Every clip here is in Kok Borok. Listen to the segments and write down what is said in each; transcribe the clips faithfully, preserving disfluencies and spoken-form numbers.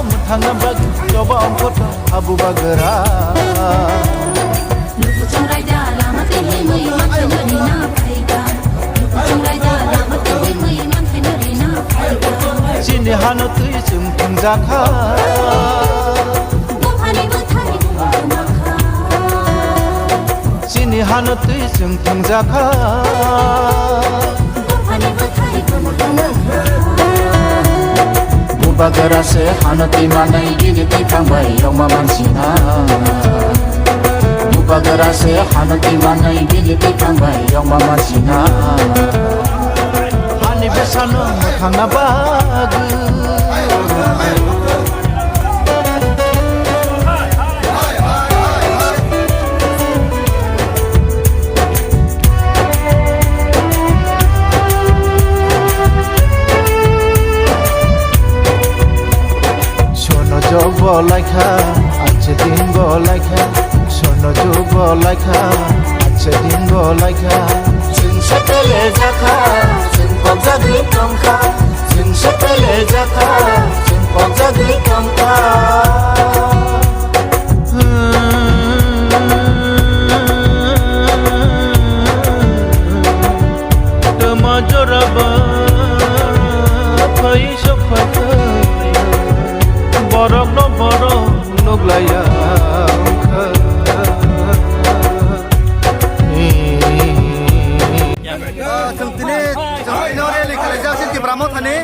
Mwthangna bagwi choba ongkotong habu bagra. Lukuchung raida lama twi himwi mankhaino rina phaikha. Lukuchung raida lama twi himwi mankhaino rina phaikha. Chini hano twi chwng thwngjakha. Buphani bwthai buphang makha. Chini hano twi chwng thwngjakha. Bubagra se hano twi manwi bini twi thangbai yokma mansina. Bubagra se hano twi manwi bini twi thangbai yokma mansina. Hani besano mwthangna bagwi. Sono jogo laikha, ache dingo laikha. Sono jogo laikha, ache dingo laikha. Chwng sepele jakha, chwng kok jagwi tongkha. Chwng sepele jakha, chwng kok jagwi tongkha. Tama joraba phai sokha, borok no borok nuglaiya wngkha. Ah, chwng tini, chwng tini oro rally khlaijak se Tipra Mothani.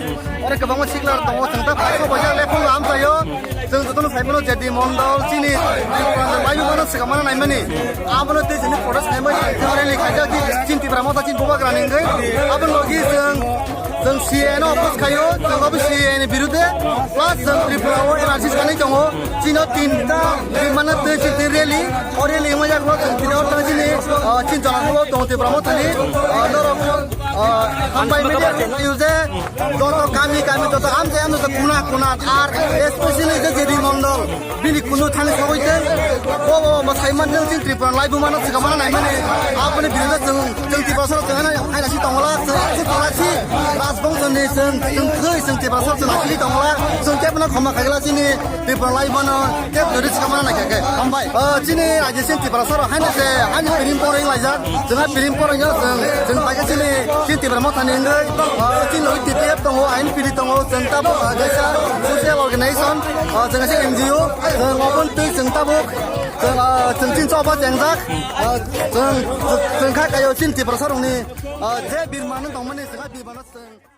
Oro kwbangma sikla tongo, chwng ta phai ko bajak le phung lam sayo. Chwng jotono sai mano J D Mondol, chini Tripura ni laibuma no swkang mana naimani. Abono tei chini protest khaimani, chwng rally khaijak, chini Tipra Motha chini bubagra ni wngwi. Aboni logi chwng, chwng C A A no oppose khaio, chwng obo C A A ni birude, plus chwng Tripura o N R C sanwi tongo. Chini o tinta bimana tei chini rally, o rally wngma jak no chwng tini o tang chini, ah, chini jora o tongo Tipra Mothani, ah, norok, ah, hambai media khaio je, Joto kami kami joto amchai amchai joto kuna kuna ar especially je J D Mondol bini kunu thani sogoi je bo bo bo sai man jeng chini Tripura laibuma no swkang mana naimani aboni birude chwng chwng Tiprasa rok chwng haina haina si tongla chwng chwng tongla si Rajbongso ni chwng chwng thwi chwng Tiprasa rok chwng lakili tongla chwng kebo no khoma khaigla chini Tripura laibuma no kebo jodi swkang mana naikha khe hambai. Ah, chini raijasing Tiprasa rok haina se haini piring poreng laijak. Chwng a piring porongno chwng, chwng paikha chini, chini Tipra Mothani wngwi, ah, chini logi T P F tongo, I N P D tongo, chwng tabuk, ah, kaisa social organization, ah, chwng kaisa N G O, chwng oboni twi chwng tabuk, chwng, ah, chwng chini choba chengjak, ah, chwng, chwng kha kaio chini Tiprasa rokni, ah, je birmano tongmani chwng a birmano chwng.